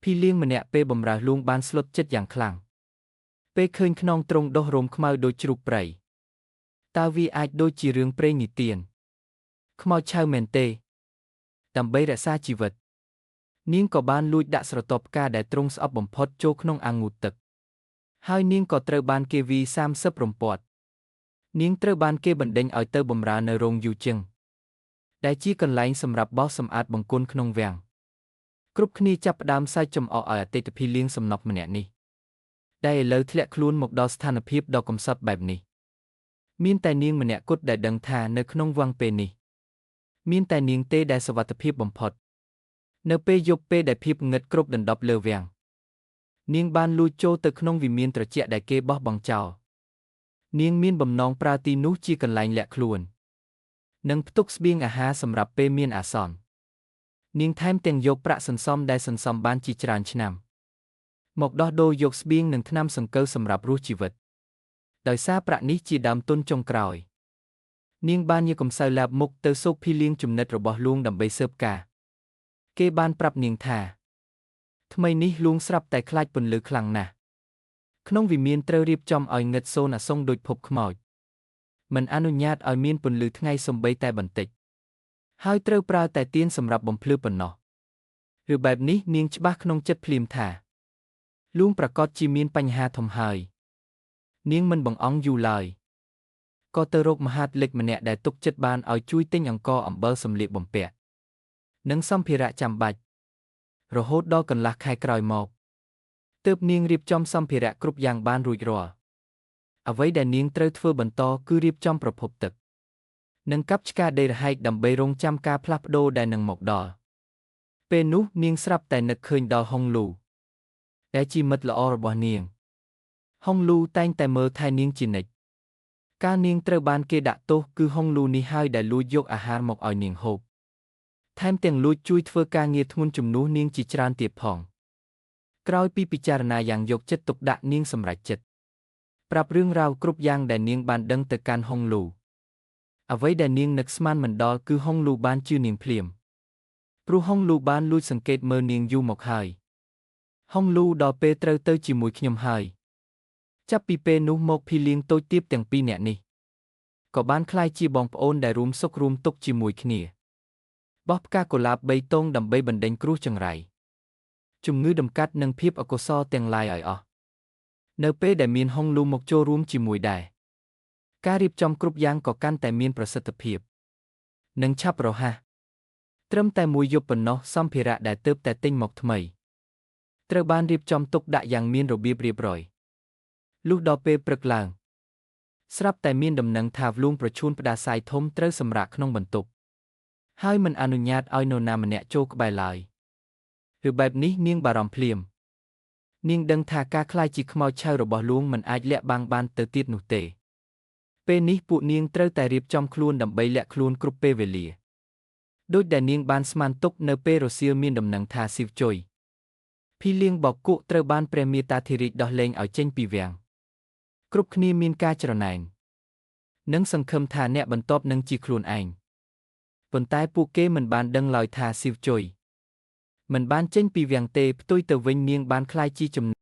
ភីលៀងម្នាក់ពេលបំរើលួងបានស្លុតចិត្តយ៉ាងខ្លាំងពេលឃើញខ្នងទ្រង់ដុះរោមខ្មៅដូចជ្រូកព្រៃតើវាអាចដូចជារឿងព្រេងនិទានខ្មោចឆៅមែនទេដើម្បីរក្សាជីវិតនាងក៏បានលួចដាក់ស្រទាប់ផ្កាដែលទ្រង់ស្អប់បំផុតចូលក្នុងអាងងូតទឹកហើយនាងក៏ត្រូវបានគេវាយ30រំពាត់នាងត្រូវបានគេបណ្ដេញឲ្យទៅបម្រើនៅរោងយូជឹងដែលជាកន្លែងសម្រាប់បោសសម្អាតបង្គន់ក្នុងវាំងគ្រប់គ្នាចាប់ផ្ដើមសើចចំអកឲ្យអតីតភីលៀងសំណប់ម្នាក់នេះដែលឥឡូវធ្លាក់ខ្លួនមកដល់ស្ថានភាពដ៏កំសត់បែបនេះមានតែនាងម្នាក់គត់ដែលដឹងថានៅក្នុងវាំងពេលនេះមានតែនាងទេដែលសុវត្ថិភាពបំផុតនៅពេលយប់ពេលដែលភាពងឹតគ្រប់ដណ្ដប់លើវាំងនាងបានលួចចូលទៅក្នុងវិមានត្រជាក់ដែលគេបោះបង់ចោលនាងមានបំណងប្រើទីនោះជាកន្លែងលាក់ខ្លួននិងផ្ទុកស្បៀងអាហារសម្រាប់ពេលមានអាសន្ននាងថែមទាំងយកប្រាក់សន្សំដែលសន្សំបានជាច្រើនឆ្នាំមកដោះដូរយកស្បៀងនិងថ្នាំសង្កូវសម្រាប់រស់ជីវិតដោយសារប្រាក់នេះជាដើមទុនចុងក្រោយនាងបានយកកំសៅឡាបមុខទៅសូកភីលៀងចំណិតរបស់លួងដើម្បីស៊ើបការគេបានប្រាប់នាងថាថ្មីនេះលួងស្រាប់តែខ្លាចពន្លឺខ្លាំងណាស់ក្នុងវិមានត្រូវរៀបចំឲ្យងឹតសូនអាសុងដូចភពខ្មោចមិនអនុញ្ញាតឲ្យមានពន្លឺថ្ងៃសំបីតែបន្តិចហើយត្រូវប្រើតែទៀនសម្រាប់បំភ្លឺប៉ុណ្ណោះឬបែបនេះនាងច្បាស់ក្នុងចិត្តភ្លាមថាលួងប្រកាសជាមានបញ្ហាធំហើយនាងមិនបង្អង់យូរឡើយក៏ទៅរកមហាតលិចម្នាក់ដែលទុកចិត្តបានឲ្យជួយទិញអង្ករអំបិលសម្លៀកបំពាក់និងសម្ភារៈចាំបាច់រហូតដល់កន្លះខែក្រោយមកទើបនាងរៀបចំសម្ភារៈគ្រប់យ៉ាងបានរួចរាល់អ្វីដែលនាងត្រូវធ្វើបន្តគឺរៀបចំប្រភពទឹកនិងកាប់ឆ្ការដីរហែកដើម្បីរងចាំការផ្លាស់ប្ដូរដែលនឹងមកដល់ពេលនោះនាងស្រាប់តែនឹកឃើញដល់ហុងលូដែលជាមិត្តល្អរបស់នាងហុងលូតែងតែមើលថែនាងជានិច្ចកាលនាងត្រូវបានគេដាក់ទោសគឺហុងលូនេះហើយដែលលួចយកអាហារមកឲ្យនាងហូបថែមទាំងលួចជួយធ្វើការងារធ្ងន់ជំនួសនាងជាច្រើនទៀតផងក្រោយពីពិចារណាយ៉ាងយកចិត្តទុកដាក់នាងសម្រេចចិត្តប្រាប់រឿងរ៉ាវគ្រប់យ៉ាងដែលនាងបានដឹងទៅកាន់ហុងលូអ្វីដែលនាងនឹកស្មានមិនដល់គឺហុងលូបានជឿនាងភ្លាមព្រោះហុងលូបានលួចសង្កេតមើលនាងយូរមកហើយហុងលូដល់ពេលត្រូវទៅជាមួយខ្ញុំហើយចាប់ពីពេលនោះមកភីលៀងតូចទាបទាំងពីរនាក់នេះក៏បានក្លាយជាបងប្អូនដែលរួមសុខរួមទុក្ខជាមួយគ្នាបោះផ្កាកុលាប3ទងដើម្បីបណ្ដេញគ្រោះចង្រៃជំងឺតម្កាត់និងភាពអកុសលទាំងឡាយឲ្យអស់នៅពេលដែលមានហុងលូមកចូលរួមជាមួយដែរការរៀបចំគ្រប់យ៉ាងក៏កាន់តែមានប្រសិទ្ធភាពនិងឆាប់រហ័សត្រឹមតែមួយយប់ប៉ុណ្ណោះសម្ភារៈដែលទើបតែទិញមកថ្មីត្រូវបានរៀបចំទុកដាក់យ៉ាងមានរបៀបរៀបរយលុះដល់ពេលព្រឹកឡើងស្រាប់តែមានដំណឹងថាវលួងប្រឈួនផ្ដាសាយធំត្រូវសម្រាកក្នុងបន្ទប់ហើយមិនអនុញ្ញាតឲ្យនរណាម្នាក់ចូលក្បែរឡើយឬបែបនេះនាងបារម្ភភ្លាមនាងដឹងថាការក្លាយជាខ្មោចឆៅរបស់លួងមិនអាចលាក់បាំងបានទៅទៀតនោះទេពេលនេះពួកនាងត្រូវតែរៀបចំខ្លួនដើម្បីលាក់ខ្លួនគ្រប់ពេលវេលាដូចដែលនាងបានស្មានទុកនៅពេលរសៀលមានដំណឹងថាស៊ីវជុយភីលៀងបកគក់ត្រូវបានព្រះមេតាធិរាជដោះលែងឲ្យចេញពីវាំងគ្រប់គ្នាមានការច្រណែននិងសង្ឃឹមថាអ្នកបន្ទាប់នឹងជាខ្លួនឯងប៉ុន្តែពួកគេមិនបានដឹងឡើយថាស៊ីវជុយមិនបានចេញពីវាំងទេផ្ទុយទៅវិញនាងបានក្លាយជាចំណ